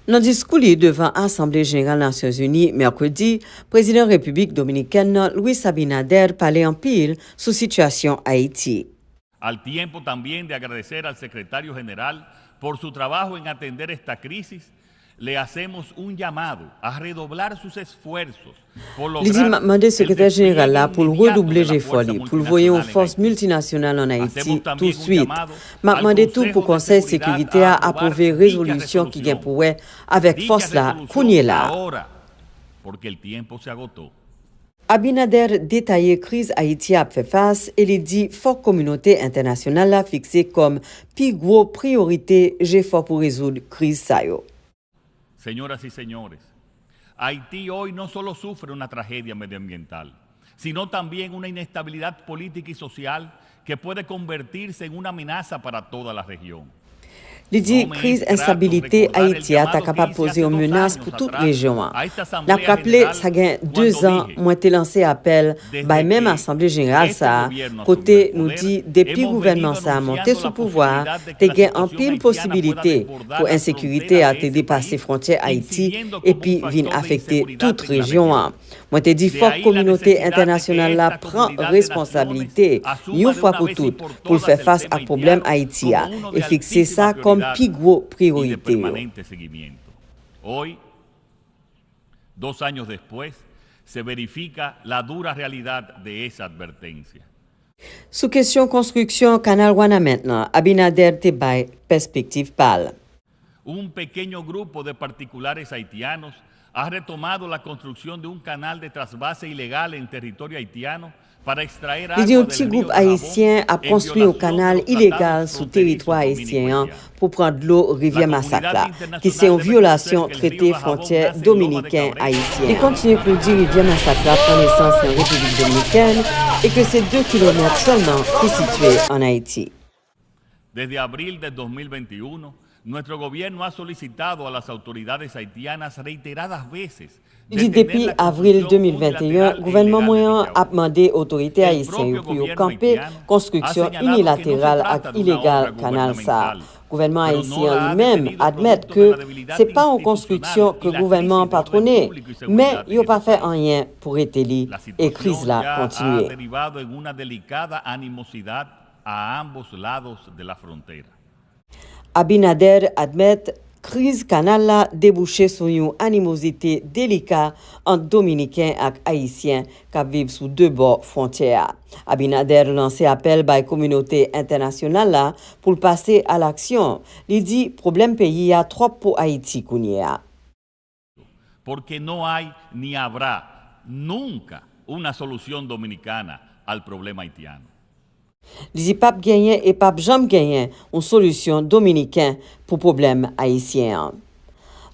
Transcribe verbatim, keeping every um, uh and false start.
Nan diskou li devan Asanble Jeneral Nasyonzini mèkredi, prezidan Repiblik Dominikèn nan, Luis Abinader, pale anpil sou sitiyasyon Ayiti. Al tiempo también de agradecer al secretario general por su trabajo en atender esta crisis, le hacemos un llamado a redoblar sus esfuerzos por Li di, m ap mande Sekretè Jeneral la pou l redouble jefò li pou l voye yon fòs miltinasyonal ann Ayiti touswit. M ap mande tou pou Konsèy Sekirite a apwouve rezolisyon ki gen pou wè avèk fòs la kounye la a. Abinader detaye kriz Ayiti a ap fè fas e li di fòk kominote entènasyonal la fikse kòm pi gwo priyorite jefò pou rezoud kriz sa yo. Señoras y señores, Haití hoy no solo sufre una tragedia medioambiental, sino también una inestabilidad política y social que puede convertirse en una amenaza para toda la región. Li di kriz enstabilite Ayiti a ta kapab poze yon menas pou tout rejyon an. N ap raple, sa gen dezan mwen te lanse apèl bay menm Asanble Jeneral sa a, kote nou di depi gouvènman sa a monte sou pouvwa a, te gen anpil posibilite pou ensekirite a te depase fwontyè Ayiti epi vin afekte tout rejyon an. Mwen te di fòk kominote entènasyonal la pran responsabilite yon fwa pou tout pou l fè fas ak pwoblèm Ayiti a e fikse sa kòm pi gwo priyorite yo. Hoy, dos años después, se verifica la dura realidad de esa advertencia. Sou kesyon konstriksyon Kanal Wanament lan, Abinader te bay pèspektiv pa l. Un pequeño grupo de particulares haitianos ha retomado la construcción de un canal de trasvase ilegal en territorio haitiano para extraer agua del río Dajabón en violación de los tratados con Estados Unidos y Guayana. Li di yon ti gwoup ayisyen ap konstwi yon kanal ilegal sou teritwa ayisyen an pou pran dlo Rivyè Masak la, ki se yon vyolasyon trete fwontyè dominiken-ayisyen an. Li kontinye pou l di Rivyè Masak la pran nesans nan Repiblik Dominikèn e ke se de kilomèt sèlman ki sitiye ann Ayiti. Desde abril de dos mil veintiuno, nuestro gobierno ha solicitado a las autoridades haitianas reiteradas veces Li di depi avril de mil venteyen, gouvènman mwen an ap mande otorite ayisyen yo pou yo kanpe konstriksyon inilateral ak ilegal kanal sa a. Gouvènman ayisyen an li menm admèt ke se pa yon konstriksyon ke gouvènman an patwone, men yo pa fè anyen pou rete li e kriz la kontinye. A ambos lados de la frontera. Abinader admèt kriz kanal la debouche sou yon animozite delika ant Dominiken ak Ayisyen k ap viv sou de bò fwontyè a. Abinader lanse apèl bay kominote entènasyonal la pou l pase alaksyon. Li di pwoblèm peyi a twòp pou Ayiti kounye a. Porque no hay ni habrá nunca una solución dominicana al problema haitiano. Li di p ap genyen e p ap janm genyen yon solisyon dominiken pou pwoblèm ayisyen an.